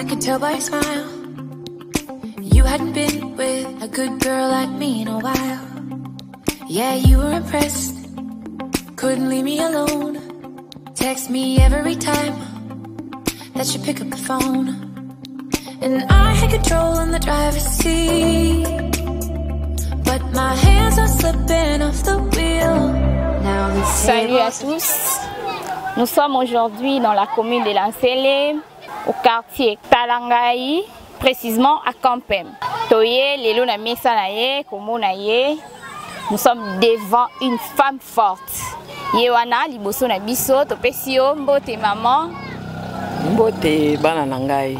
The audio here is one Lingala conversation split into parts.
I could tell by your smile. You hadn't been with a good girl like me in a while. Yeah, you were impressed. Couldn't leave me alone. Text me every time that you pick up the phone. And I had control in the driver's seat. But my hands are slipping off the wheel. Now the Salut à tous. Nous sommes aujourd'hui dans la commune de Lansele, au quartier Talangaï, précisément à Campem. Toye, lelo na mesa na ye, komona ye. Nous sommes devant une femme forte. Ye wana liboso na biso, topesi yo mbote maman. Mbote bana na ngai.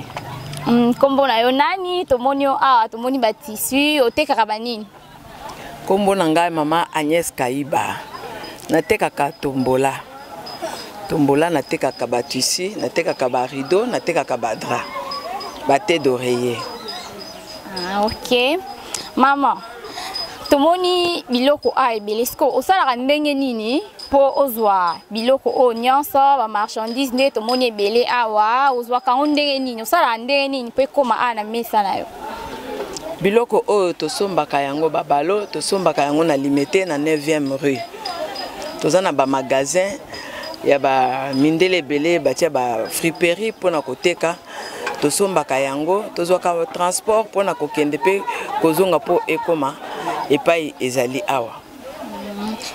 Kombo na yo nani? Tomoni yo awa, tomoni ba tissu, otekaka ba nini? Kombo na ngai mama Agnès Kaiba. Natekaka tombola. Tombola natekaka ba tissu, natekaka ba rideau, natekaka ba drap. Ba tête d'oreiller. Ah, OK. Maman, tomoni biloko a ebele siko osalaka ndenge nini mpo ozwa biloko oyo nyonso ba marchandise nde tomoni ebele awa ozwaka yango ndenge nini osalaka ndenge nini mpo ekóma awa na mesa na yo? Biloko oyo tosombaka yango babalo, tosombaka yango na Limete na 9e rue. Toza na bamagasin ya bamindele ebele batia bafriperie mpona koteka. Tosombaka yango, tozwaka transport mpona kokende mpe kozonga mpo ekóma epai ezali awa.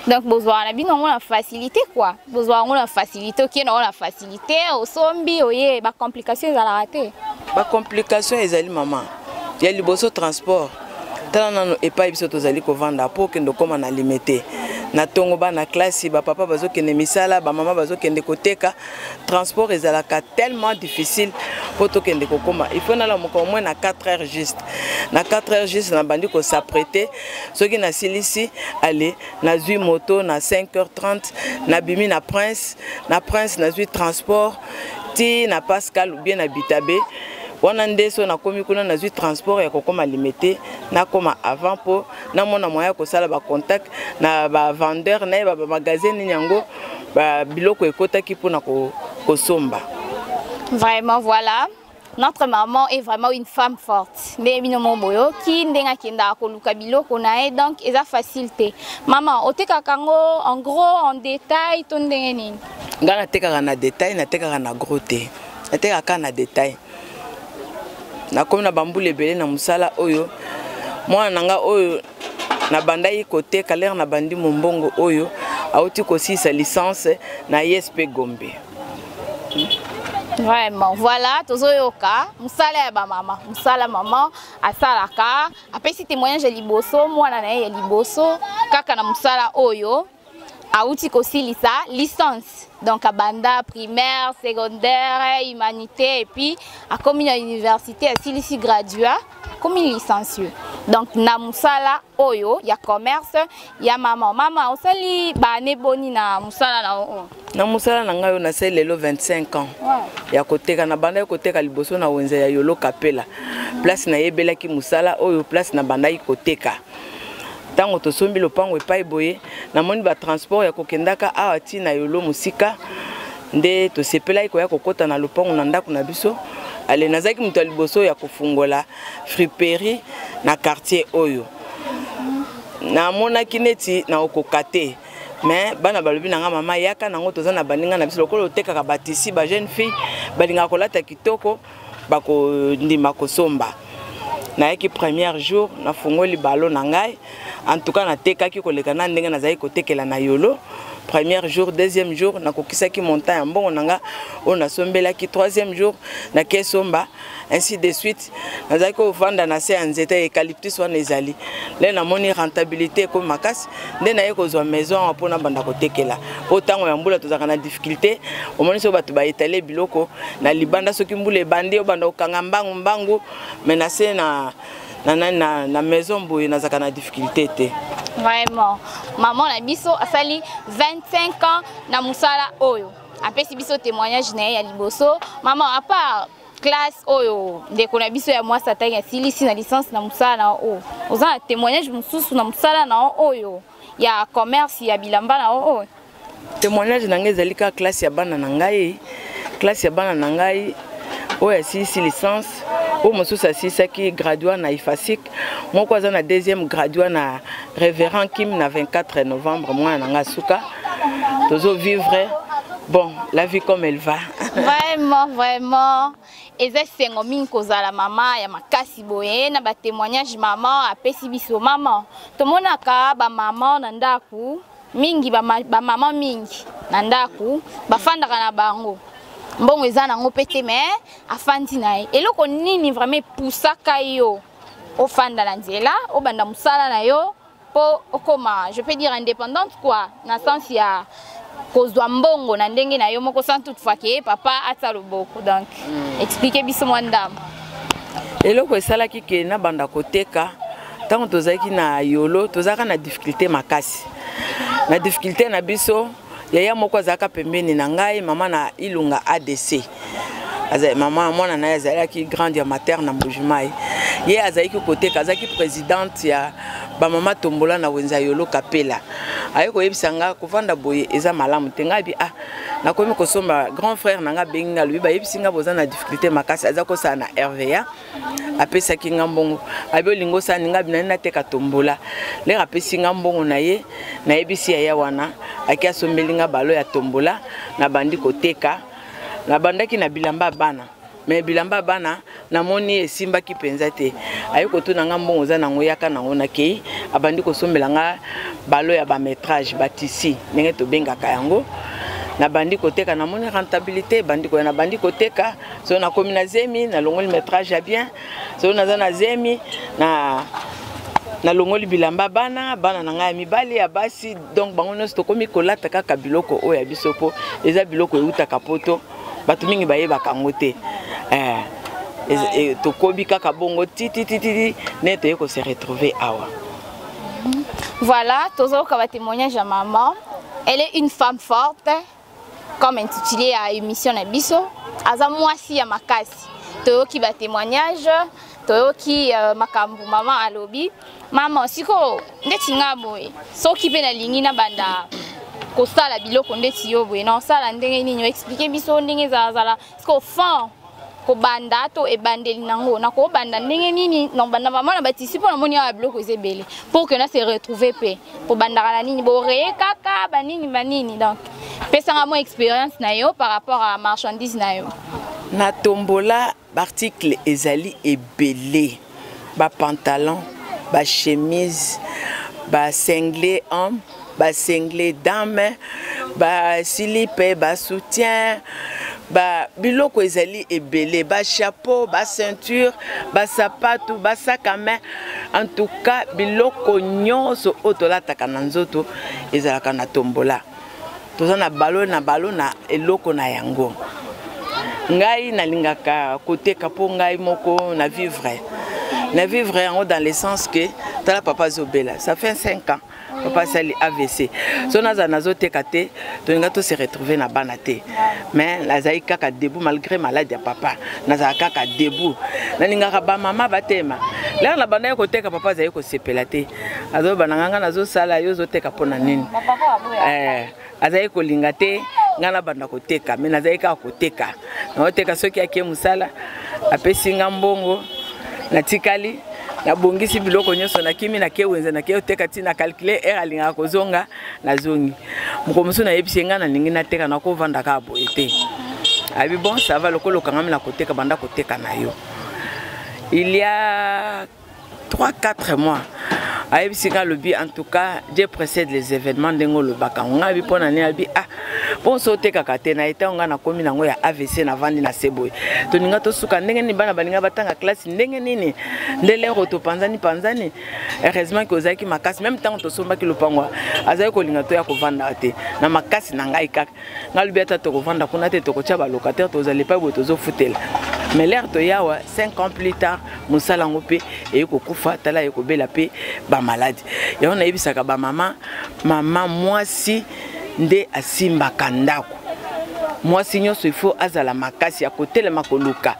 Donc bozwaka na bino yango na facilité quoi, bozwaka yango na facilité, okende yango na facilité, osombi oye, bacomplication ezalaka te? Bacomplication ezali mama. Ya liboso, transport. Tala nano epai biso tozali kovanda mpo okende okóma na Limete na ntongo, bana klasi, bapapa bazokende misala, bamama bazokende koteka, transport ezalaka tellement difficile. Mpo tokende kokóma, il faut nalamuka au moins na 4 heures juste. Na 4 heures juste nabandi kos'apprêter. Soki nasilisi, ale nazwi moto na 5 heures 30, nabimi na Prince. Na Prince nazwi transport ti na Pascal ou bien na Bitabe wana. Nde so nakomi kuna, nazwi transport ya kokóma Limete. Nakóma avant mpo namona moyen ya kosala bacontact na bavendeur, nayeba bamagasin nini yango biloko ekotaki mpona kosomba. Vraiment, voilà, notre maman est vraiment une femme forte. Ndenge bino mo boyoki ndenge akendaka koluka biloko na ye, donc eza facile te. Mama, otekaka yango en gros, en détail to ndenge nini? Ngai natekaka na détail, natekaka na gros te, natekaka kaka na détail. Nakomi na bambula ebele na mosala oyo. Mwana na nga oyo nabandaki koteka lere nabandi mombongo oyo, auti kosilisa licence na ISP Gombe. Vraiment, voilà, tozoyoka mosala ya bamama, mosala mama asalaka. Apesi témoignage ya liboso, mwana na ye ya liboso kaka na mosala oyo awuti kosilisa licence. Donc abanda primaire, secondaire, humanité, et puis akomi na université, asilisi graduat, akomi licencieux, donc na mosala oyo ya commerce ya mama. Mama, osali baane boni na mosala na oyo? Na mosala na ngai oyo, nasali lelo 25 ans ya koteka. Nabandaki koteka liboso na wenze ya Yolo Kapela, place nayebelaki mosala oyo, place nabandaki koteka. Ntango tosombi lopango epai boye, namoni batransport ya kokendaka awa ti na Yolo mosika, nde tosepelaki koya kokɔta na lopango na ndako na biso. Ale nazalaki moto ya liboso ya kofungola friperie na quartier oyo. Namonaki neti nakokoka te, mais bana balobi na nga: "Mama, yaka nango, toza na baninga na biso, lokola otekaka batissu, bajeune fille balingaka kolata kitoko, bakondima kosomba." Nayaki premier jour, nafungoli balo na ngai. En tout cas, natekaki koleka na ndenge nazalaki kotekela na Yolo premier jour. Deuxième jour, nakokisaki montant ya mbongo na nga oyo nasombelaki. Troisième jour, nakesomba, ainsi de suite. Nazalaki kovanda na se ya nzete ya eucalyptus wana ezali nde namoni rentabilité ekomi makasi, nde naye kozwa maison awa mpona banda kotekela. Mpo ntango ya mbula tozalaka na difficulté. Omoni soki bato baetale biloko na libanda, soki mbula ebandi, obanda kokanga mbangu mbangu. Mais na se na maison boye, nazalaka na difficulté te. Vraiment, maman na biso asali 25 ans na mosala oyo, apesi biso témoignage na ye ya liboso. Mama, à part classe oyo ndeko na biso ya mwasi atangi, asilisi na licence na mosala na oyo, oza na témoignage mosusu na mosala na oyo ya commerce ya bilamba na oyo? Témoignage na ngai ezali kaka classe ya bana na ngai. Classe ya bana na ngai, Oyo asilisi licence, oyo mosusu asilisaki graduat na IFASIC, moko aza na deuxième graduat na Révérend Kim na 24 novembre, mwana na nga suka. Tozo vivre bon la vie comme elle va. Vraiment, vraiment. Eza esengo mingi kozala mama ya makasi boye na ba témoignage mama apesi biso. Mama, tomonaka ba mama na ndaku mingi, ba mama mingi na ndaku bafandaka na bango, mbongo eza nango pe te, mais afandi na ye. Eloko nini vraiment epusaka yo ofanda na nzela, obanda mosala na yo po okoma, je peux dire, indépendante quoi, na sens ya kozwa mbongo na ndenge na yo moko, sans toutefois ke papa atia loboko? Donc explique biso mwa ndambo. Eloko esalaki ke nabanda koteka, ntango tozalaki na Yolo, tozalaka na difficulté makasi. Na difficulté na biso, yaya moko azalaka pembeni na ngai, mama na Ilunga ADC, mama mwana na ye azalaki grande ya mater na Mbujimai. Ye azalaki koteka, azalaki présidente ya bamama tombola na wenze ya Yolo Kapela. Aye koyebisa nga kovanda boye eza malamu te. Ngai bi ah, nakomi kosomba. Grand frère na nga abengi nga, alobi bayebisi nga boza na difficulté makasi, aza kosala na RVA. Apesaki nga mbongo, abi olingi osala ninga abi nani nateka tombola. Lere apesi nga mbongo na ye, nayebisi yaya wana, aki asombeli nga balo ya tombola, nabandi koteka. Nabandaki na bilamba ya bana, me bilamba ya bana namoni esimbaki mpenza te. Aye kotuna nga mbongo oza nango, yaka nango. Nakei, abandi kosombela nga balo ya bamétrage, batissus ndenge tobengaka yango. Nabandi koteka, namoni rentabilité ebandi koya. Nabandi koteka, so nakomi na zemi, nalongoli métrage ya bien. So naza na zemi, na nalongoli bilamba bana, bana na ngai ya mibali, ya basi, donc bango nyonso tokomi kolata kaka biloko oyo ya biso, mpo eza biloko eutaka Poto, bato mingi bayebaka yango te. Tokobi kaka bongo titititi nde toye kose retrouver awa. Voilà, tozoyoka batémoignage ya maman. Elle est une femme forte, comme intitulé ya émission na biso, aza mwasi ya makasi. Toyoki batémoignage, toyoki makambo mama alobi. Mama, sikoyo ndeti nga boye, soki mpe nalingi nabanda kosala biloko ndeti yo boye, na osala ndenge nini? Oexplique biso ndenge ezalazala siko fond kobanda to ebandeli nango, nakobanda ndenge nini? Nakobanda mama na batissus, mpo namoni awa biloko eza ebele, pour que na se retrouver mpe kobandaka na nini, boreye kaka banini banini. Donc pesanga mwa expérience na yo par rapport à marchandise na yo. Na tombola, baarticle ezali ebele: bapantalon, bachemise, basinglet homme, basinglet dame, baslip, basoutien, ba biloko ezali ebele, bachapeau, baceinture, basapatu, basac à main. En tout cas, biloko nyonso oyo tolataka na nzoto ezalaka na tombola. Toza na balo na balo na eloko na yango. Ngai nalingaka koteka mpo ngai moko na vivre, na vivre yango dans le sens que tala, papa azobela, ça fait 5 ans papa asali AVC. So nazala nazoteka te, tolinga to se retrouver na bana te. Mais nazali kaka debout malgré malade ya papa, nazala kaka debout. Nalingaka bamama batema. Lere na bandaki koteka, papa azali kosepela te, azoba na nga, nga nazosala, yo ozoteka mpo na nini? Azali kolinga te ngai nabanda koteka, me nazali kaka koteka, naoteka. Soki ake mosala, apesi nga mbongo, natikali, nabongisi biloko nyonso, nakimi, nake wenze, nake oteka ti na calcule heure alingaka kozonga, nazongi. Moko mosusu nayebisi ye ngai nalingi nateka, nakovanda kaka boye te. Abi bon, ça va, lokola okangami na koteka, banda koteka na yo. Il y a 3 4 mois, ayebisi nga, alobi en tout cas, Dieu précède les événements ndenge olobaka. Nga abi mpo na nini? Abi ah mpo so otekaka te na etango ngai nakomi nango ya AVC, navandi na se boye, toninga tosuka ndenge nini? Bana balinga batanga classe ndenge nini? Nde lero topanzani panzani. Heureusement ke ozalaki makasi. Même ntango tosombaki lopango, azalaki kolinga toya kovanda te. Na makasi na ngai kaka, ngai lobi ata tokovanda kuna te, tokotia balocataire, tozala epai boye, tozofutela. Mais l'heure toyawa, 5 ans plus tard, mosala yango mpe eye kokufa. Tala, eye kobela mpe bamaladi yango. Nayebisaka bamama, mama mwasi nde asimbaka ndako. Mwasi nyonso il faut azala makasi ya kotelema koluka.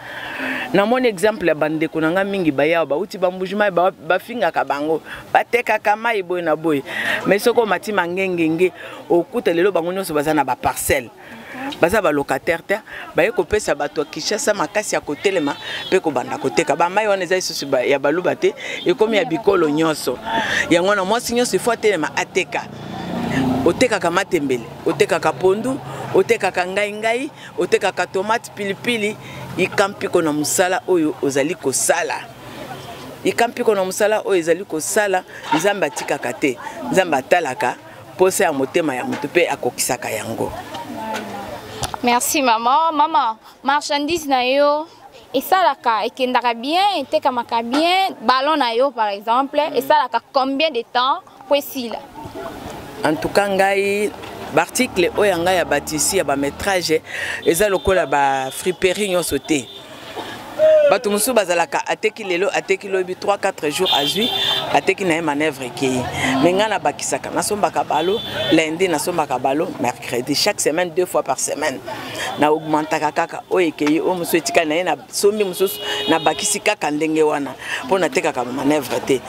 Namoni exemple ya bandeko na nga mingi bayawa, bauti bambujima, bafingaka bango, batekaka mai boye na boye, mais soki omati mangengenge, okuta lelo bango nyonso baza na baparcelle. Baza balocataire te, baye kopesa bato ya Kinshasa makasi ya kotelema mpe kobanda koteka. Bamai wana eza lisusu ya baluba te, ekomi ya bikolo nyonso. Yango wana mwasi nyonso ifo atelema ateka. Otekaka matembele, otekaka pondu, otekaka ngai ngai, otekaka tomate, pilipili, yika mpiko na mosala oyo ozali kosala. Yika mpiko na mosala oyo ezali kosala. Nzambe atikaka te, Nzambe atalaka posa ya motema ya moto mpe akokisaka yango. Merci maman. Maman, marchandise na yo esalaka, ekendaka bien, etekamaka bien? Ballon na yo par exemple, esalaka combien de temps po esila? En tout cas ngai baarticle oyo ya ngai ya batisi ya bamétrage eza lokola bafriperie nyonso te. Bato mosusu bazalaka ateki lelo, ateki lobi, 3 4 jours azwi, ateki na ye, manœuvre ekei. Mais ngai nabakisaka, nasombaka balo lundi, nasombaka balo mercredi, chaque semaine, deux fois par semaine na augmentaka kaka oyo ekei, oyo mosusu etikali na ye, nasombi mosusu, nabakisi kaka ndenge wana mpo natekaka manœuvre te.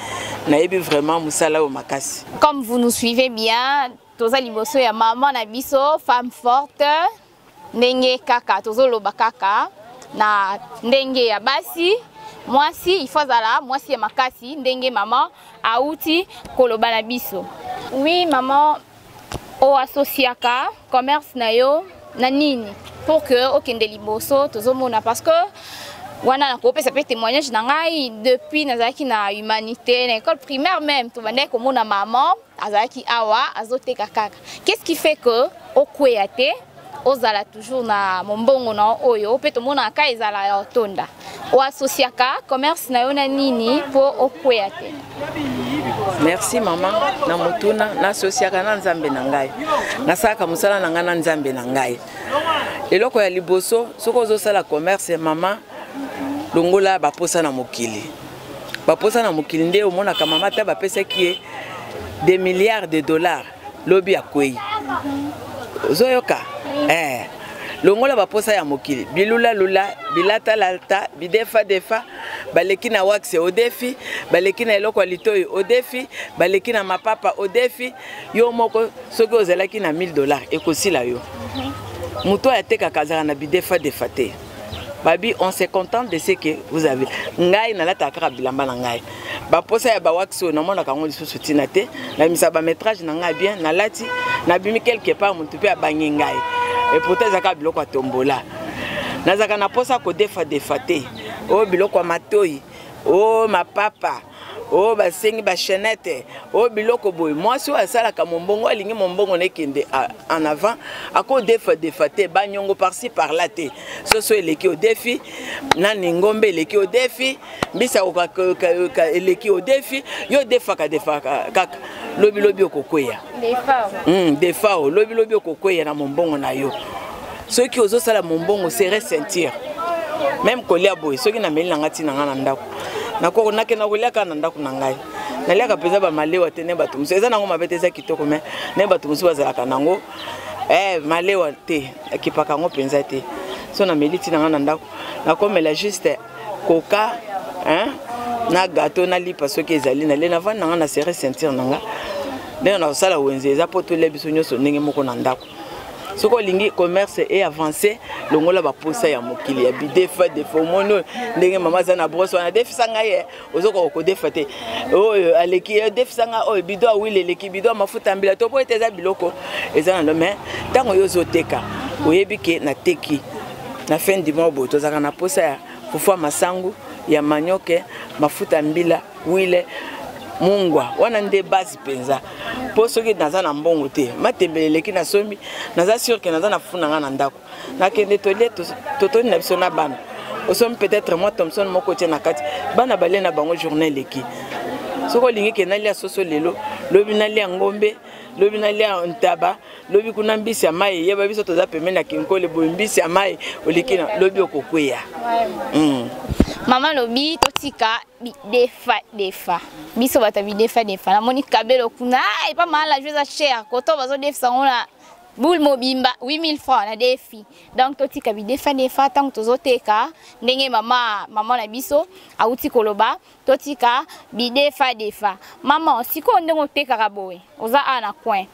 Nayebi vraiment mosala oyo makasi. Comme vous nous suivez bien, toza liboso ya mama na biso, femme forte, ndenge kaka tozoloba kaka na ndenge ya basi, mwasi il faut azala mwasi ya makasi, ndenge mama auti koloba na biso. Oui maman, oasociaka commerce na yo na nini pour que okende liboso? Tozomona parce que wana nakopesa mpe témoignage na ngai, depuis nazalaki na humanité, na école primaire même, tobandaki komona mama azalaki awa azoteka kaka. Qu'est-ce qui fait que okweya te, ozala toujours na mombongo na oyo mpe tomonaka ezala ya otonda? Oasociaka commerce na yo na nini mpo okweya te? Merci mama na motuna. Nasosiaka na Nzambe na ngai, nasalaka mosala na ngai na Nzambe na ngai. Eloko ya liboso, soki ozosala commerce, mama, longola baposa na mokili. Baposa na mokili nde omonaka mama ata bapesaki ye des milliards de dollars, lobi akwei. Ozoyoka? Longola baposa ya mokili, bilulalula, bilatalata, bidefadefa. Baleki na wax, odefi, baleki na eloko ya litoi, odefi, baleki na mapapa, odefi. Yo moko soki ozalaki na 1000 dollars, ekosila yo. Moto oyo atekaka azalaka na bidefadefa te. Babi, on se contente de ce que vous avez. Ngai nalataka kaka bilamba na ngai. Baposa ya bawax oyo namonaka yango lisusu ntina te. Nabimisa bamétrage na ngai bien, nalati, nabimi quelque part, motu mpe abangi ngai. Et pourtant ezalaka biloko ya tombola. Nazalaka na posa kodefadefa te. Oyo biloko ya matoi, oyo mapapa, oyo basengi bachaînette, oyo biloko boye. Mwasi oyo asalaka mombongo, alingi mombongo na ekende en avant, akodefadefa te. Banyongo par-ci par-là te. Soso eleki, odefi nani, ngombe eleki, odefi mbisa eleki, odefi. Yo odefaka defaka kaka, lobilobi okokweya. Defao, lobilobi okokweya na mombongo na yo. Soki ozosala mombongo, serre ceinture. Même kolia boye, soki nameli na ngai ntina ngai na ndako, nakenda kolia kaka na ndako na ngai. Naliaka mpenza bamalewa te. Ne bato mosusu eza nango mabe te, eza kitoko, mais ne bato mosusu bazalaka nango malewa te, akipaka yango mpenza te. So nameli ntina ngai na ndako, nakomela juste coca, hein? Na gâteau, na lipa soki ezali, nalie, navandi na ngai, na serre ceinture na ngai. Ndenge na kosala wenze eza mpo tolia biso nyonso ndenge moko na ndako. Soki olingi commerce e avance, longola baposa ya mokili ya bidefa defa. Omoni oyo ndenge mama aza na brosse wana, defisa ngai ye, ozokoka kodefa te. Oyo aleki, defisa ngai oyo, bido ya wile eleki, bido ya mafuta ya mbila to po ete eza biloko eza na. Mais ntango yo ozoteka, oyebi ke nateki, na fin du mois boye tozalaka na posa ya fufu ya masangu, ya manioke, mafuta ya mbila, wile, mungwa. Wana nde base mpenza. Mpo soki naza na mbongo te, matembele eleki, nasombi, naza sûr ke naza na fufu na ngai na ndako, nakende tolie, totoni na biso na bana. Osombi peut-être mwa thomson moko, otie na kati, bana balie na bango, journée eleki. Soki olingi ke nalia soso lelo, lobi nalia ngombe, lobi nalia ntaba, lobi kuna mbisi ya mai, yeba biso toza pembeni ya Kinkole boye, mbisi ya mai oleki na lobi, okokweya. Mama lobi totika bidefa defa. Biso bato ya bidefa defa, namoni kabelo kuna epa mala jo eza cher, koto bazodefisa yango na boule mobimba 8000 francs na defi. Donc totika bidefa defa ntango tozoteka. Ndenge mama na biso awuti koloba, totika bidefa defa. Mama, sikoyo ndenge otekaka boye, oza awa na coin.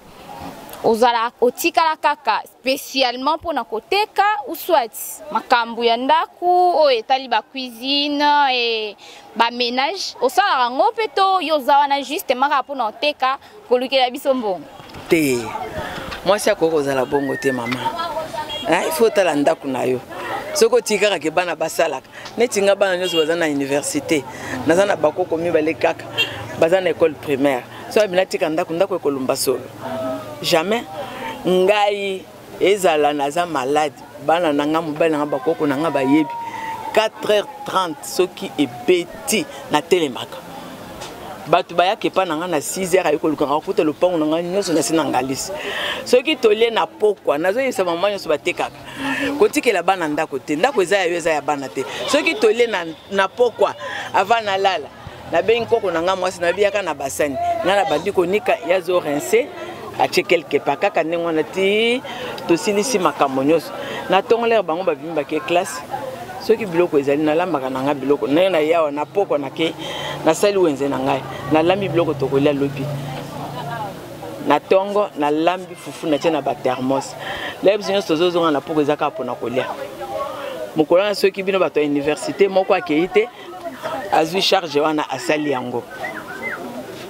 Ozala otikala kaka spécialement mpona koteka ou soit makambo ya ndako oyo etali bacuisine e baménage osalaka yango mpe to yo oza wana justement kaka mpona koteka kolukela biso mbongo? Te, mwasi akoki kozala bongo te, mama. Il faut otala ndako na yo. Soki otiki kaka ke bana basalaka neti nga, bana nyonso baza na université, naza na bakoko mibale kaka baza na école primaire. So abi natika ndako, ndako ekolumba solo. Jamais ngai ezala naza malade, bana na nga, mobali na nga, bakoko na nga bayebi. 4h30 soki ebeti, natelemaka. Bato bayaka epa na ngai na 6 heures, ayi kolukanga kokuta lopango na ngai nyonso nasi na ngalisi. Soki tolie na pokwa, nazoyebisa mama nyonso batekaka kotikela bana ndako te. Ndako eza ya yo, eza ya bana te. Soki tolie na pokwa, avant nalala, nabengi koko na ngai mwasi, nabiyaka na basani ngai, nabandi konika, ye azorincer, atie quelque part kaka ndenge wana ti tosilisi makambo nyonso. Na ntongo lere bango babimi, bake classe, soki biloko ezali, nalambaka na ngai biloko ndenge na yawa. Na pokwa nake nasali wenze na ngai, nalambi biloko tokolia lobi na ntongo. Nalambi fufu, natie na bathermos. Leye biso nyonso tozozonga na poko, eza kaka mpona kolia mokolo wana. Soki bino bato ya université, moko akei te, azwi charge wana, asali yango.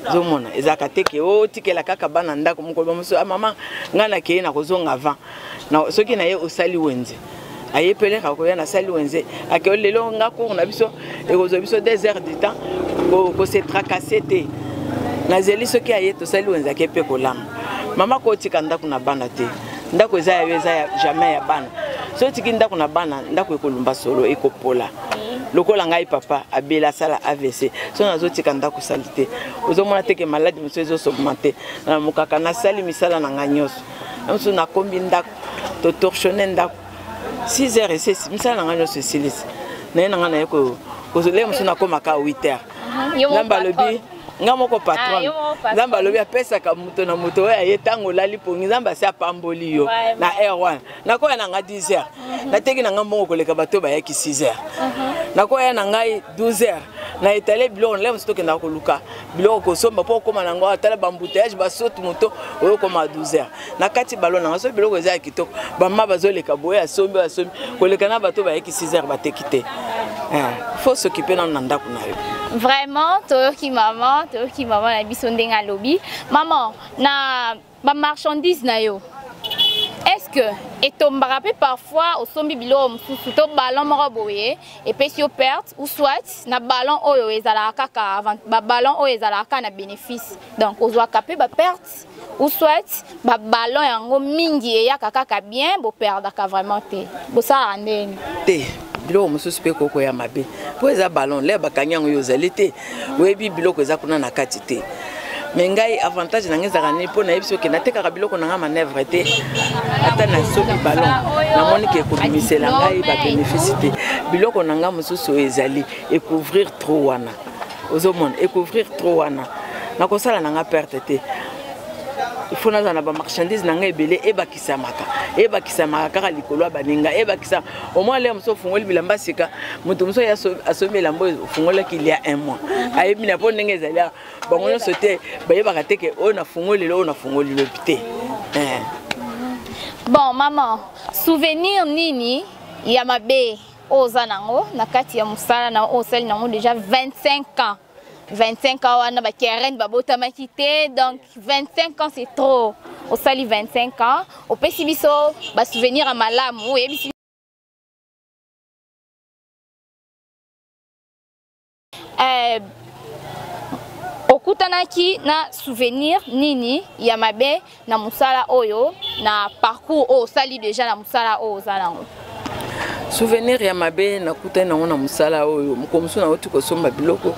Ozomona, ezalaka te ke otikela kaka bana ndako. Mokolo bamosusu, ah, mama, ngai nakei, na kozonga avant. Soki na ye osali wenze, aye peleka koya, nasali wenze, ake. Lelo nga cours na biso ekozwa biso 2 heures du temps, kose tracasser te. Nazeli soki aye, tosali wenze, ake mpe kolamba. Mama, kotika ndako na bana te. Ndako eza ya yo, eza ya jamais ya bana. Soki otiki ndako na bana, ndako ekolumba solo, ekopola. Lokola ngai, papa abela, asala AVC, so nazotika ndako sali te. Ozomona te ke maladi mosusu ezos'augmenter na mokaka. Nasali misala na ngai nyonso na mosusu, nakombi ndako, totorchonner ndako 6 heures, esesi misala na ngai nyonso, esilisi naye na ngai, naye kozolea. Mosusu nakomaka 8 heures. Nzambe alobi nga moko patron. Nzambe alobi apesaka moto na moto oyo aye ntango olali pongi. Nzambe asi apamboli yo na heure wana. Nakoya na nga 10 heures, nateki na nga mbongo koleka bato bayaki 6 heures. Nakoya na ngai 12 heures, na etale biloko. Nalai mosusu tokendaka koluka biloko kosomba mpo okóma nango, atala baembouteillage, basotu moto oyo, okóma 12 heures na kati balo nanga. So biloko eza ya kitoko, bama bazoleka boye, asombi, asombi koleka na bato bayaki 6 heures, bateki te. Faut s'occuper nano na ndako na yo. Vraiment, toyoki mama, toyoki mama na biso ndenge alobi. Mama, na bamarchandise na yo, est-ce que etombaka mpe parfois osombi biloko mosusu to ballon moko boye epesi yo perte, ou soit na ballon oyo ezalaka kaka baballon oyo ezalaka kaka na bénéfice, donc ozwaka mpe baperte, ou soit baballon yango mingi eyaka kaka bien, boperdaka vraiment te? Bosalaka ndeni? Te, biloko mosusu mpe kokoya mabe mpo eza ballon. Lere bakangi yango, yo ozali te, oyebi biloko eza kuna na kati te. Mais ngai, avantage na ngai ezalaka nini? Mpo nayebi soki natekaka biloko na ngai manœuvre te. Ata nasoki ballon, namoni ke ekobimisela ngai babénéfice te. Biloko na ngai mosusu oyo ezali ekouvrir trop wana, ozomona, ekouvrir trop wana, nakosala na ngai perte te. Il faut nazala na bamarchandise na ngai ebele, ebakisamaka, ebakisamaka kaka likolo ya baninga, ebakisa au moins. Lere mosusu ofungoli bilamba sika, moto mosusu asombi elamba oyo ofungolaki il y a un mois, ayebi na mpo ndenge ezali. Bango nyonso te bayebaka te ke oyo nafungoli lelo, oyo nafungoli lobi te. Bon, maman, souvenir nini ya mabe oyo oza nango na kati ya mosala na oyo osali nango déjà 25 ans? 25 ans wana, bakeren babotamaki te, donc 25 ans, c'est trop. Osali 25 ans, opesi biso basouvenir ya malamu, oyebisi okutanaki na souvenir nini ya mabe na mosala oyo, na parcours oyo osali déjà na mosala oyo oza nango? Souvenir ya mabe nakutani nango na mosala oyo, mokolo mosusu nauti kosomba biloko,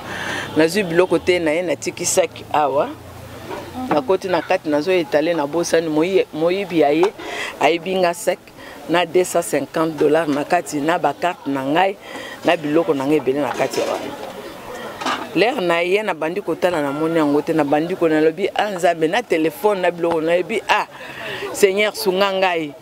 nazwi biloko te, naye natiki saki awa, nakoti na kati, nazoetale, nabosani. Moyibi aye, ayibi nga sac na 250 $ na kati, na bacarte na ngai, na biloko na ngai ebele na kati ya wana. Lere na ye, nabandi kotala, namoni yango te. Nabandi ko nalobi: "A Nzambe, na telefone na biloko." Nayebi: "A Seigneur, sunga ngai,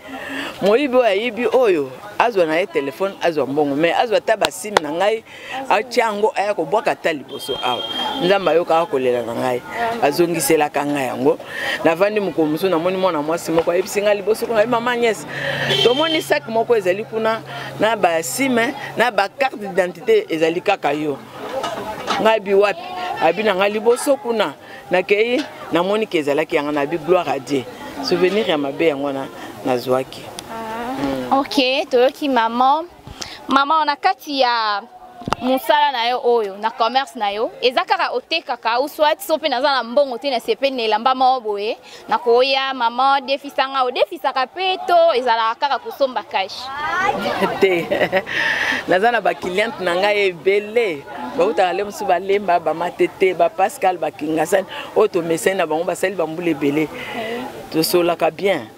moyibi oyo ayibi oyo." Azwa na ye telefone, azwa mbongo, mais azwa ata basime na ngai, atia yango, aya kobwaka ata liboso awa. Nzambe ayokaka kolela na ngai, azongiselaka ngai yango. Navandi mokolo mosusu, namoni mwana mwasi moko ayebisi ngai liboso kuna: "Mama Agnès, tomoni sac moko ezali kuna na basime na bacarte d'identité, ezali kaka yo." Ngai bi: "Wapi?" Abi na ngai: "Liboso kuna." Nakei, namoni ke ezalaki yango. Nabi: "Gloire à Dieu." Souvenir ya mabe yango wana nazwaki. Ok, toyoki mama. Mama, na kati ya mosala na yo oyo, na commerce na yo, eza kaka otekaka ou soit so mpe naza na mbongo te, nasepeli na elamba moko boye, nakoya, mama defisanga, odefisaka mpe to ezalaka kaka kosomba cash? Te, naza na bacliente na ngai ebele bautaka le mosusu, balemba, bamatete, bapascal, bakingasani oyo tomesani na bango, basali bambula ebele, tosolaka bien.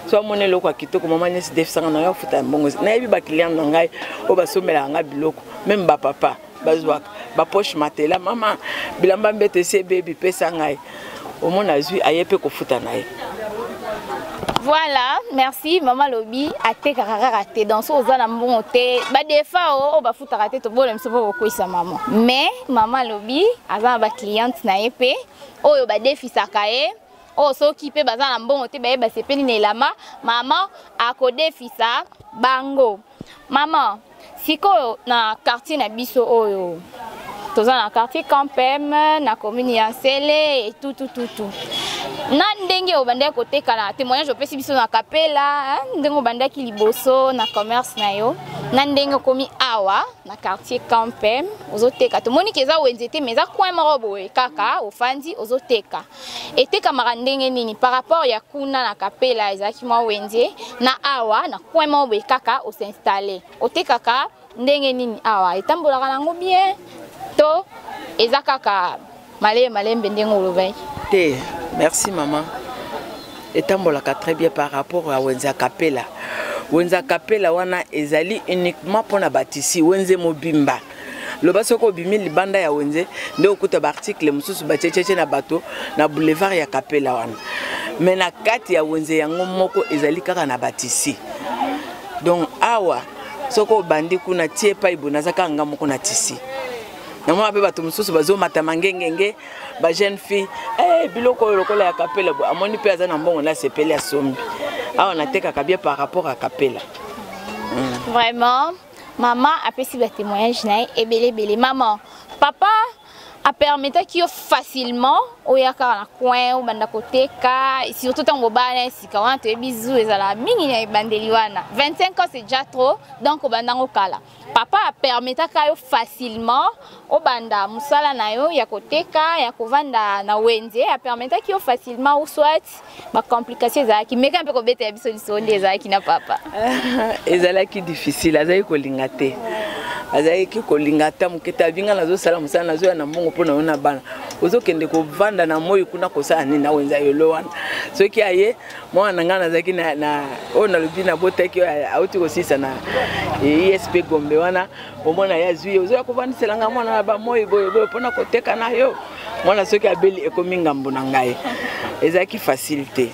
So amoni eloko ya kitoko: "Mama nyonso, defisanga na yo, afuta mbongo." Nayebi baclient na ngai oyo basombelaka ngai biloko, même bapapa bazwaka bapoche matela: "Mama, bilamba mbeto esi ebebi, pesa ngai." Omona azwi, aye mpe kofuta na ye. Voilà, merci mama. Lobi atekaka kaka te, donc so oza na mbongo te, badefa oyo bafutaka te, tobola biso mpo kokwisa mama. Mais mama alobi aza na bacliente na ye mpe oyo badefisaka ye, oyo soki mpe baza na mbongo te, baye basepeli na elamba, mama akodefisa bango. Mama, sikoyo na quartier na biso oyo, toza na quartier Campem, na commune ya Nsele, etutututu, na ndenge obandaki koteka, na témoignage opesi biso na Kapela, ndenge obandaki liboso na commerce na yo, na ndenge okomi awa na quartier Campem ozoteka, tomoni ke eza wenze te, mais eza coin moko boye kaka ofandi ozoteka. Etekamaka ndenge nini par rapport ya kuna na Kapela ezalaki mwa wenze, na awa na coin moko boye kaka os'installer, otekaka ndenge nini awa? Etambolaka nango bien to eza kaka malembe malembe ndenge olobaki? Te, merci mama. Etambolaka très bien par rapport ya wenze ya Kapela. Wenze ya Kapela wana ezali uniquement mpona batissus. Wenze mobimba, loba soki obimi libanda ya wenze nde okuta baarticle mosusu batietiete na bato na boulevard ya Kapela wana, mais na kati ya wenze yango moko ezali kaka na batissus. Donc awa soki obandi kuna tie epai boye, naza kaka nga moko na tissu. Namona mpe bato mosusu bazomata mangengenge, bajeune fille, biloko oyo lokola ya Kapela boye, amoni mpe aza na mbongo, nasepeli, asombi. Awa natekaka bien par rapport à Kapela. Vraiment, mama apesi batémoignage na ye ebele ebele. Mama, papa apermettaki yo facilement oya kaka na coin obanda koteka, surtout ntango bobala na esika wana? Toyebi zu ezalaka mingi na ebandeli wana, 25 ans c'est déjà trop, donc obandango kala. Papa apermettaka yo facilement obanda mosala na yo ya koteka, ya kovanda na wenze? Apermettaki yo facilement ou soit bacomplication ezalaki? Meka mpe kobetela biso lisolo nde ezalaki na papa. Ezalaki difficile. Azalaki kolinga te, azalaki kolinga ata moke te. Abinga: "Nazosala mosala, nazoya na mbongo mpo na yo na bana, ozokende kovanda na moi kuna kosala nini na wenze yolo wana?" Soki aye, mwana na ngai nazalaki oyo nalobi nabotaki, auti kosilisa na ISP Gombe wana, omona ye azwi ye: "Ozoya kovandisela ngai mwana na bamoi boye boye mpona koteka na yo? Mwana soki abeli, ekomi ngambo na ngai." Ezalaki facile te,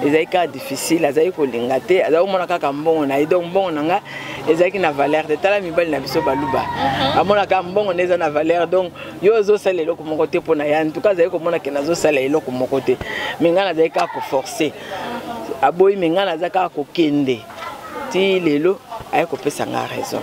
ezalaki kaka difficile. Azalaki kolinga te, azalaki komona kaka mbongo na ye, donc mbongo na ngai ezalaki na valeur te. Tala mibali na biso baluba, amonaka mbongo nde eza na valeur, donc yo ozosala eloko moko te mpo na ye. En tout cas azalaki komona ke nazosala eloko moko te, mais ngai nazalaki kaka koforcer. Aboyi, mais ngai naza kaka kokende ti lelo aye kopesa ngai raison.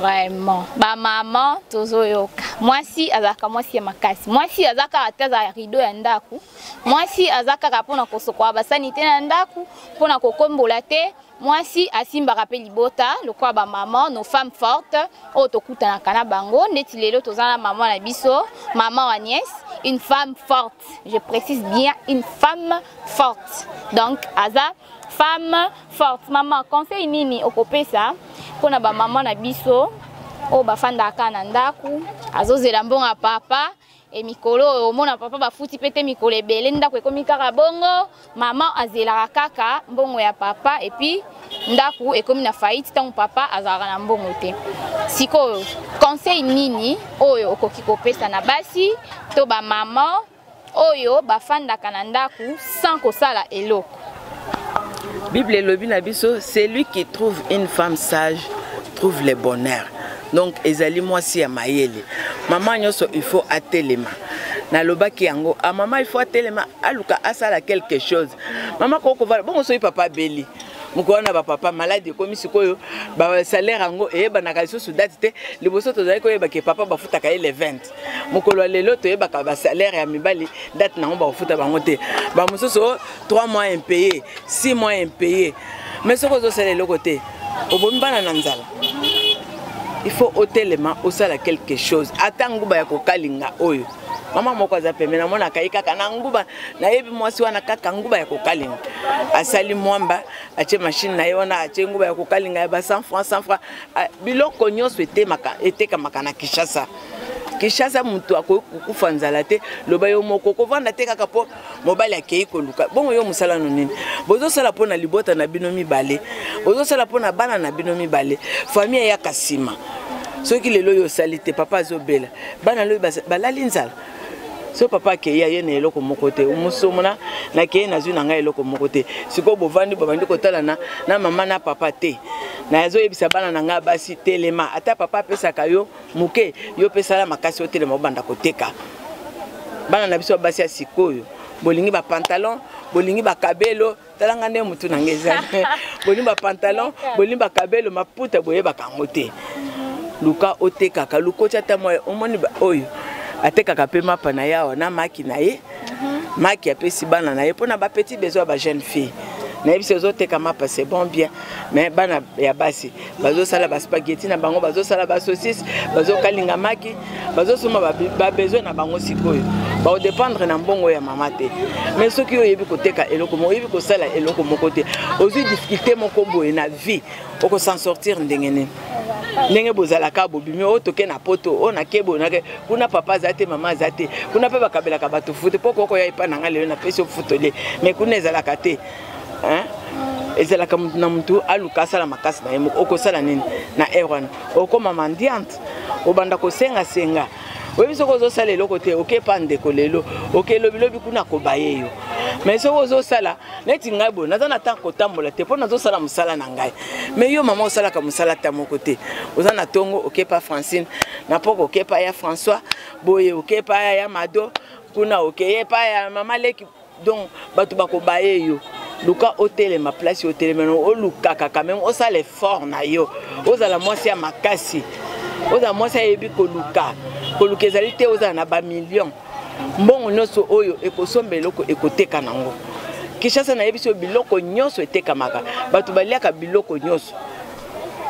Vraiment, bamama, tozoyoka mwasi azalaka mwasi ya makasi. Mwasi aza kaka te azala rideau ya ndako, mwasi aza kaka mpona kosokola basani te na ndako, mpona kokombola te. Mwasi asimbaka mpe libota lokola bamama, nos femmes fortes oyo tokutanaka na bango. Neti lelo toza na mama na biso, mama Agnès, une femme forte, je précise bien, une femme forte. Donc aza femme forte. Mama, conseil nini okopesa mpona bamama na biso oyo bafandaka na ndako, azozela mbongo ya papa? E mikolo oyo omona papa bafuti mpe te, mikolo ebele ndako ekomi kaka bongo, mama azelaka kaka mbongo ya papa, et puis ndako ekomi na faillite ntango papa azalaka na mbongo te. Sikoyo conseil nini oyo okoki kopesa na basi to bamama oyo bafandaka na ndako sans kosala eloko? Bible elobi na biso, celui qui trouve une femme sage trouve le bonheur. Donc ezali mwasi ya mayele. Mama nyonso il faut atelema. Nalobaki yango, ah mama il faut atelema, aluka asala quelque chose. Mama koko vala bongo soki papa abeli. Mokolo wana bapapa maladi ekomi sikoyo, basalaire yango eyebanaka lisusu date te. Liboso tozalaki koyeba ke papa bafutaka ye le 20. Mokolo ya lelo toyebaka basalaire ya mibali date nango bakofuta bango te. Bamosusu 3 mois impayé, 6 mois impayé. Mais soki ozosala eloko te, obomi bana na nzala. Il faut otelema osala quelque chose. Ata nguba ya kokalinga oyo. Mama moko aza pembeni, namonaka ye kaka na nguba, nayebi mwasi wana kaka nguba ya kokalinga. Asali mwamba, atie machine na ye wana, atie nguba ya kokalinga ya ba 100 francs, 100 francs. Biloko nyonso etekamaka na Kinshasa. Kinshasa moto akoki kokufa nzala te, loba yo moko kovanda te kaka po mobali akei koluka. Bongo yo mosala no nini? Bozosala mpo na libota na bino mibale, bozosala mpo na bana na bino mibale, famille eyaka nsima. Soki lelo oyo osali te, papa azobela, bana lobi balali nzala. So papa akei aye na eloko moko te, mosomona nakei nazwi na ngai eloko moko te. Sikoyo bovandi bobandi kotalana na mama na papa te. Nazoyebisa bana na ngai basi, telema, ata papa apesaka yo moke, yo mpe sala makasi otelema obanda koteka. Bana na biso ya basi ya sikoyo, bolingi ba pantalon, bolingi ba kabelo, tala nga nde mutu na ngai ezali. Bolingi ba pantalon, bolingi ba kabelo, maputa boyebaka yango te. Luka otekaka, luka otia ata mwa, omoni ba oyo atekaka pe mapa na ye awa na maki na ye. Maki apesi bana na ye mpona ba petit besoin ya ba jeune fille. Nayebi se ozoteka mapa, c'est bon bien, mais bana ya basi bazosala ba spaghetti na bango, bazosala ba saucisse, bazokalinga maki, bazosomba ba besoin na bango. Sikoyo baodépendre na mbongo ya mama te. Mais soki oyebi koteka eloko moko, oyebi kosala eloko moko te, ozwi difficulté moko boye na vie, oko s'en sortir ndenge nini? Ndenge bozalaka bobimi oyo toke na poto oyo nake boye nake kuna, papa aza te, mama aza te, kuna mpe bakabelaka bato futu mpo kokoya epa na ngai lelo napesi yo futu olie, mais kuna ezalaka te. Hein? Ezalaka mutu na mutu aluka asala makasi na ye moko. Okosala nini na heure wana? Okoma mendiante, obanda kosengasenga. Oyebi soki ozosala eloko te, okepa ndeko lelo, oke lobilobi kuna kobaye yo. Mais soki ozosala neti ngai boye, naza na ntango kotambola te mpo nazosala mosala na ngai. Mais yo mama osalaka mosala ata moko te, oza na tongo okepa Francine, na poko okepa ya François boye, okepa ya Mado kuna, okeyepa ya mama leki. Donc bato bakobaye yo. Luka otelema place otelema, olukaka quand même osala effort na yo, ozala mwasi ya makasi, ozala mwasi ayebi koluka. Koluka ezali te ozala na ba million, mbongo nyonso oyo ekosomba eloko ekoteka nango. Kinshasa nayebi so biloko nyonso etekamaka, bato baliaka biloko nyonso.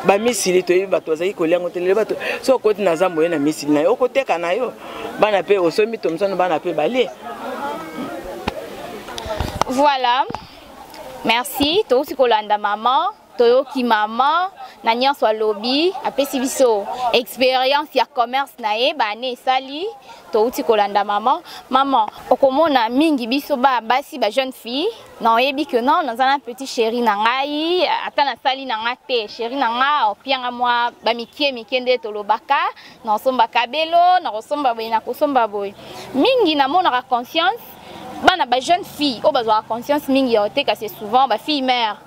Bamisili toyebi bato bazalaki kolia yango te, lelo bato so okoti na zambo ye na misili na yo okoteka na yo, bana mpe osombi tomsono, bana mpe balie. Voilà, merci. Touti kolanda mama, toyoki mama na nyonso alobi, apesi biso expérience ya commerce na ye baane esali. Touti kolanda mama. Mama, okomona mingi biso ba basi ba jeune fille na oyebi que non, naza na petit chéri na ngai, ata nasali na nga te, chéri na nga opianga mwa ba mikie mikie nde tolobaka, na kosomba kabelo, na kosomba boye, na kosomba boye. Mingi namonaka conscience bana ba jeune fille oyo bazwaka conscience mingi ya koteka, c'est souvent ba fille mère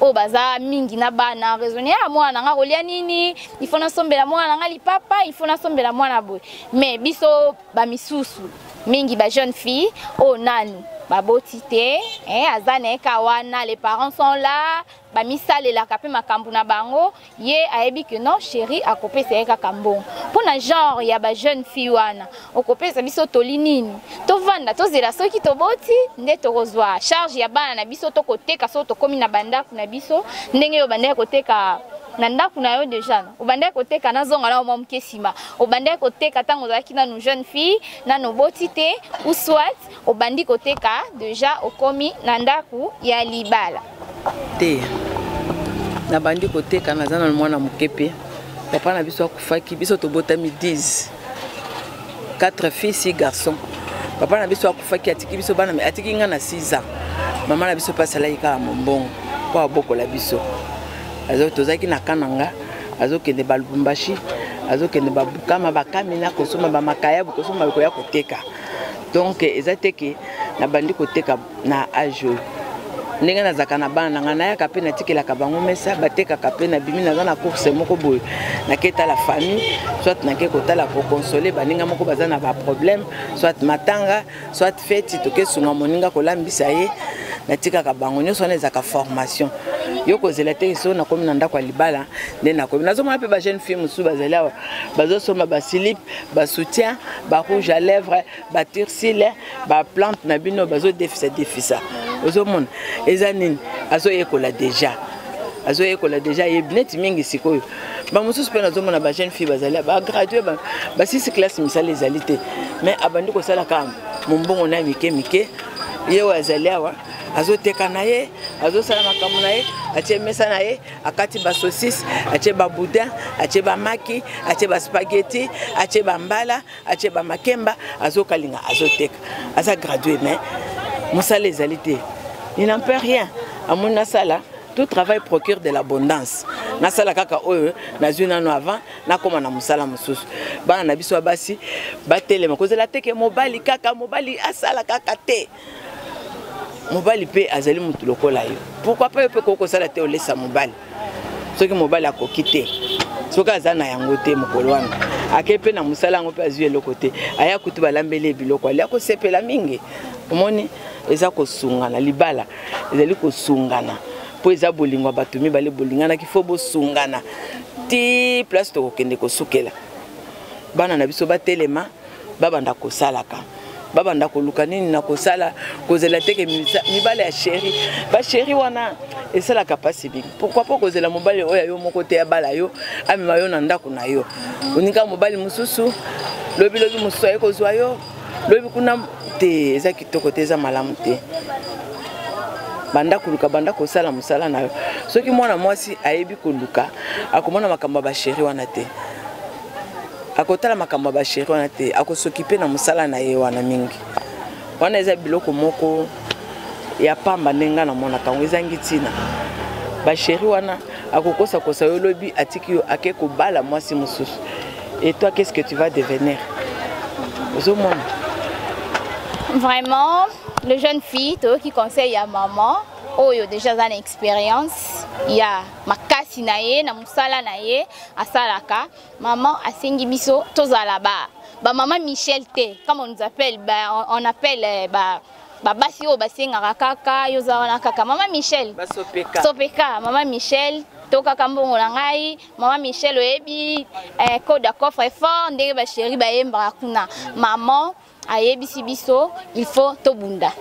oyo baza mingi na bana, raisonner ya mwana na nga kolia nini, il faut nasombela mwana na nga lipapa, il faut nasombela mwana boye. Mais biso ba misusu mingi ba jeune fille oyo nanu baboti te, aza na ye ka wana, les parents sont là, bamisalelaka mpe makambo na bango, ye ayebi que non, chéri akopesa ye kaka mbongo. Mpona genre ya ba jeune fille wana, okopesa biso toli nini? Tovanda tozela soki toboti nde tokozwa charge ya bana na biso, tokoteka soki tokomi na bandako na biso? Ndenge oyo obandaki koteka na ndako na yo déjà, obandaki koteka, nazonga na mwa moke nsima, obandaki koteka ntango ozalaki nanu jeune fille, nanu oboti te, ou soit obandi koteka déjà okomi na ndako ya libala? Te, nabandi koteka naza na mwana moke mpe papa na biso akufaki. Biso tobotami 10, 4 filles, 6 garçons. Papa na biso akufaki, atiki biso bana, atiki nga na 6 ans. Mama na biso mpe asalaki kaka mombongo mpo abokola biso. Tozalaki na Kananga, azokende Balubumbashi, azokende Babukama, Bakamina, kosomba bamakayabu, kosomba koya koteka. Donc eza te ke nabandi koteka na age oyo. Ndenge nazalaka na bana na ngai, nayaka mpe natikelaka bango mesa, batekaka mpe nabimi, naza na course moko boye, nake tala famille, soit nake kotala kokonsole baninga moko baza na baproblème, soit matanga, soit feti, tokesunga moninga kolambisa ye, natikaka bango nyonso. Wana ezalaka formation. Yo kozela te so nakomi na ndako ya libala nde nakomi. Nazomona mpe bajeune fille mosusu bazali awa, bazosomba baslip, basoutien, barouge à lèvre, batire-cils, baplante na bino, bazodefisa defisa. Ozomona eza nini? Azoyekola déjà, azoyekola déjà, ayebi neti mingi. Sikoyo bamosusu mpe nazomona bajeune fille bazali bagradue, basisi classe, misala ezali te, mais abandi kosalaka mombongo na ye mike mike. Ye oyo azali awa azoteka na ye, azosala makambo na ye, atie mesa na ye, akati basaucisse, atie baboudin, atie bamaki, atie baspaghetti, atie bambala, atie bamakemba, azokalinga, azoteka. Aza gradue mais mosala ezali te. Il n'en peut rien. Amoni nasala, tout travail procure de l'abondance. Nasala kaka oyo nazwi nano avant nakóma na mosala mosusu. Bana na biso ya basi batelema, kozela teke mobali kaka, mobali asala kaka te. Mobali mpe azali motu lokola yo. Pourquoi pas yo mpe koki kosala te, olesa mobali? Soki mobali akoki te, soki aza na yango te, mokolo wana ake mpe na mosala yango mpe azwi eloko te, aya kutu balambeli ye biloko, alia, kosepela mingi. Omoni, eza kosungana. Libala ezali kosungana, mpo eza bolingo ya bato mibale bolinganaki. Fo bosungana ti place tokokende kosukela. Bana na biso batelema, babanda kosalaka, babanda koluka nini na kosala, kozela teke mibale ya chéri. Bachéri wana esalaka mpasi mingi. Pourquoi? Mpo kozela mobali oyo yo moko te abala yo, amema yo na ndako na yo. Oninga mobali mosusu, lobilobi mosusu aye kozwa yo lobi kuna te. Eza kitoko te, eza malamu te. Banda koluka, banda kosala mosala na yo. Soki mwana mwasi ayebi koluka, akomona makambo ya bachéri wana te, akotala makambo ya bachéri wana te, akosokipe na mosala na ye wana mingi. Wana eza biloko moko ya pamba. Ndenge ngai namonaka yango, ezangi ntina. Bachéri wana akokosakosa yo, lobi atiki yo, ake kobala mwasi mosusu. Et toi, qu'est-ce que tu vas devenir? Ozomona. Vraiment, le jeune fille, toyoki conseil ya maman oyo déjà aza na expérience ya makasi na ye na mosala na ye asalaka. Maman asengi biso tozala ba bamama Michel te, comme on nous appelle ba, on appelle ba babasi oyo basengaka kaka. Yo oza wana kaka mama Michel. Basopeka. Sopeka mama Michel to kaka mbongo na ngai. Mama Michel oyebi code ya coffre fort, ndenge bachéri bayembaka kuna. Maman ayebisi biso, il faut tobunda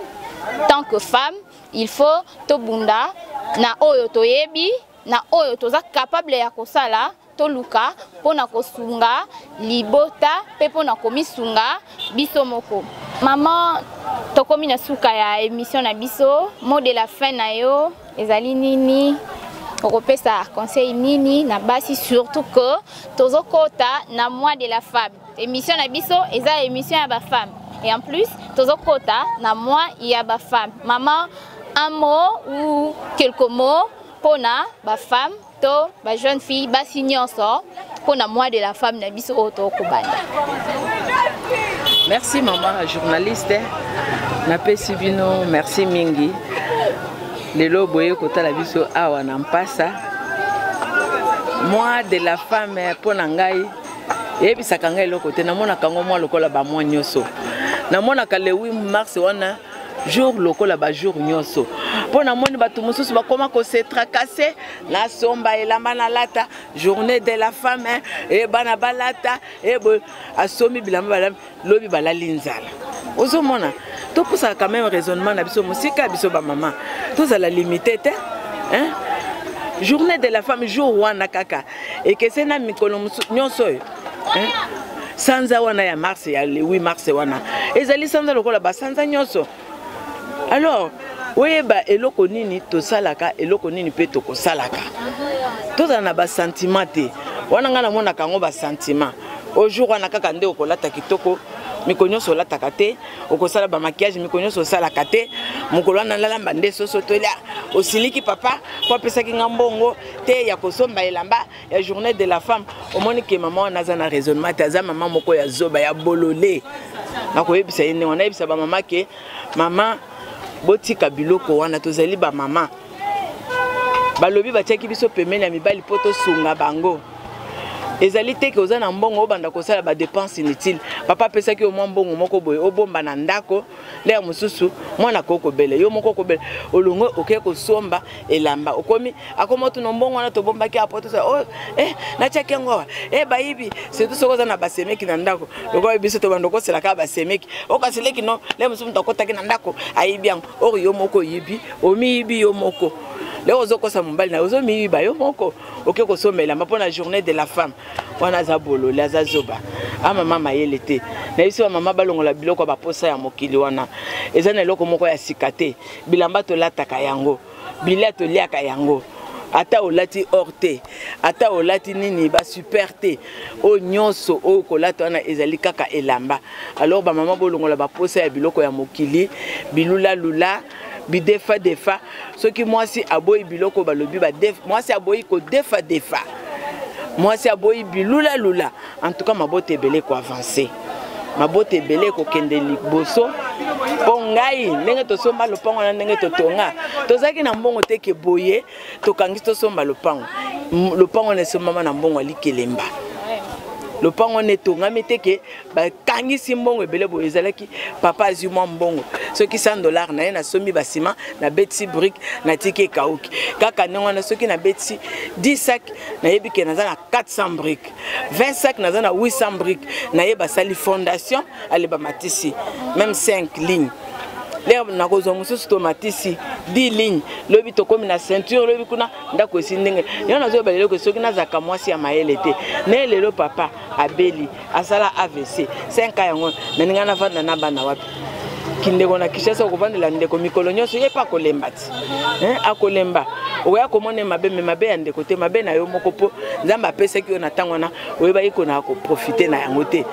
tant que femme, il faut tobunda na oyo toyebi, na oyo toza capable ya kosala. Toluka mpona kosunga libota mpe mpona komisunga biso moko. Mama, tokomi na suka ya émission na biso. Mot de la fin na yo ezali nini? Okopesa conseil nini na basi, surtout que tozokota na mois de la femme? Émission na biso eza émission ya bafemme et en plus tozokota na mois ya bafemme. Mama, un mot ou quelques mots mpona bafemme to bajeune fille, basi nyonso, mpona mois de la femme na biso oyo tokobanda. Merci mama journaliste, napesi bino merci mingi. Lelo boye kotala biso awa na Mpasa. Mois de la femme, mpo na ngai, eyebisaka ngai eloko te. Namonaka yango mwa lokola bamwa nyonso. Namonaka le 8 mars wana jour lokola bajour nyonso, mpo namoni bato mosusu bakoma kose tracasser: nasomba elamba nalata journée de la femme, e bana balata e boye. Asombi bilamba, balami, lobi balali nzala. Ozomona, topusaka quand même raisonnement na biso mosika. Biso bamama tozala limité te, hein? Journée de la femme, jour wana kaka ekese na mikolo nyonso oyo, hein? Sanza wana ya mars, ya le 8 mars wana, ezali sanza lokola basanza nyonso. Alors oyeba eloko nini tosalaka, eloko nini mpe tokosalaka. Tozala na basentiment te. Wana ngai namonaka yango basentiment. Au jour wana kaka nde okolata kitoko, mikolo nyonso olataka te. Okosala bamaquillage, mikolo nyonso osalaka te. Mokolo wana nalamba nde soso tolia. Osiliki papa po apesaki nga mbongo te ya kosomba elamba ya journée de la femme. Omoni ke mama wana aza na raisonnement te, aza mama moko ya zoba, ya bolole. Nakoyebisa ye ndenge wana, nayebisa bamama ke mama Botika biloko wana, tozali bamama. Balobi batiaki biso pembeni ya mibali mpo tosunga bango. Ezali te ke oza na mbongo obanda kosala ba dépenses inutile. Papa apesaki yo mwa mbongo moko boye obomba na ndako, lere mosusu mwana akoki kobela, yo moko okobela, olongwe okei kosomba elamba, okomi akoma otuna mbongo wana tobombaki apo tosala oh, eh, natiaki yango awa eh, bayibi. Surtout soki oza na basemeki na ndako, lokola biso tobanda okosela kaka basemeki, okaseleki no lere mosusu moto akotaki na ndako ayibi yango, or yo moko oyibi, omiyibi yo moko. Leo ozokosa mobali na yo, ozomiyiba yo moko, oke kosomba elamba mpo na journée de la femme wana. Aza bolole, aza zoba, amama mayele te. Na biso bamama balongola biloko ya baposa ya mokili wana. Eza na eloko moko ya sika te. Bilamba tolataka yango, bilia toliaka yango, ata olati or te, ata olati nini basuper te, oyo nyonso oyo kolata wana ezali kaka elamba. Alors bamama, bolongola baposa ya biloko ya mokili, bilulalula, bidefa defa. Soki mwasi aboyi biloko balobi mwasi aboyi kodefa defa, mwasi aboyi bilulalula, en tout cas mabota ebele ekoavance, mabota ebele ekokende liboso. Mpo ngai, ndenge tosomba lopango na ndenge totonga, tozalaki na mbongo te ke boye tokangisi tosomba lopango. Lopango wana esombama na mbongo ya likelemba. Lopango wana etongami te ke bakangisi mbongo ebele boye. Ezalaki papa azwi mwa mbongo, soki 100 $ na ye, nasombi basima, nabetisi brique, natiki ekauki kaka ndenge wana. Soki nabetisi 10 sac, nayebi ke naza na 400 brique, 20 sac, naza na 800 brique. Naye basali fondation, ale bamatisi même 5 lignes, lere nakozwa mosusu, tomatisi 10 ligne, lobi tokomi na ceinture, lobi kuna ndako esi ndenge yango. Nazoyeba lelo ke soki nazalaka mwasi ya mayele te, naye lelo papa abeli, asala AVC 5 yango, naninga navanda na bana wapi? Kindeko na Kinshasa, okovandela ndeko mikolo nyonso, ye mpe akolemba ti akolemba. Okoya komona mabe, me mabe ya ndeko te, mabe na yo moko, mpo Nzambe apesaki yo na ntango wana, oyebaki kona koprofite na yango te.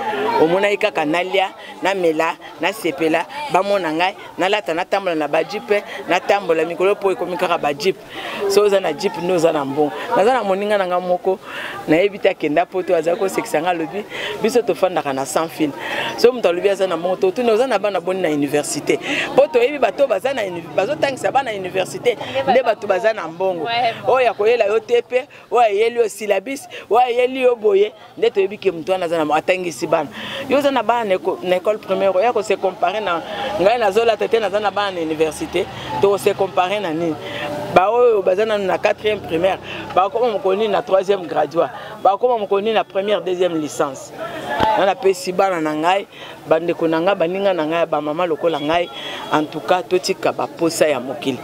Omonaki kaka nalia, namela, nasepela, bamona ngai nalata, natambola na bajeep, natambola mikolo, mpo ekomi kaka bajeep. So oza na jeep nde oza na mbongo. Naza na moninga na nga moko, nayebi te, akenda poto, azali kosekisa nga, alobi biso tofandaka na sans fil. So moto alobi aza na mbongo, totuni oza na bana boni na université, mpo toyebi bato baza na bazotangisa bana université nde bato baza na mbongo. Oyo akoyela yo te, mpe oyo ayeli yo syllabus, oyo ayeli yo boye, nde toyebi ke moto wana aza na atangisi bana. Yo oza na bana na école primaire, oya kose comparer na ngai nazolata te, naza na bana na université, tokose comparer na nini? Baoyo baza nanu na 4e primaire bakoma mokolo nini na 3e graduat? Bakoma mokolo nini na première, deuxième licence? Nga napesi bana na ngai, bandeko na ngai, baninga na ngai ya bamama lokola ngai, en tout cas totika baposa ya mokili,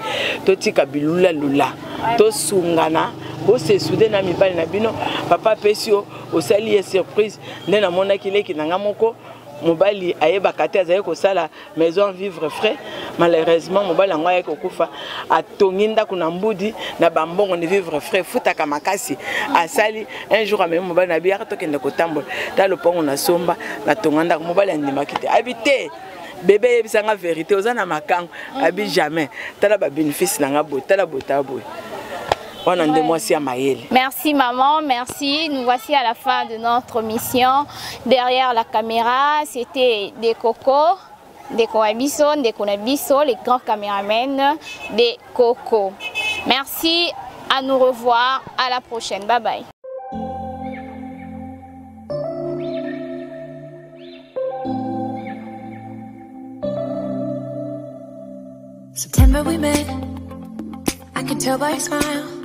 totika bilulalula, tosungana, bosesoude na mibali na bino. Papa apesi yo, osali ye surprise. Nde namonaki leki na ngai moko, mobali ayebaka te, azali kosala maison vivre frais. Malheureusement mobali yango ayaki kokufa. Atongi ndako na mbudi na bambongo ne vivre frais efutaka makasi. Asali un jour, amemi mobali na bi: "Yaka tokende kotambola, ta lopango nasomba, natonga ndako." Mobali andimaki te, abi te: "Bebe, eyebisanga vérité, oza na makango?" Abi: "Jamais, tala babénéfice na nga boye, tala boye, tala boye." Wana nde mwasi ya mayele. Merci maman, merci. Nous voici à la fin de notre mission. Derrière la caméra, c'était des cocos, des Biso, des Biso, les grands caméramens des cocos. Merci, à nous revoir, à la prochaine. Bye bye. September we met. I could tell by your smile.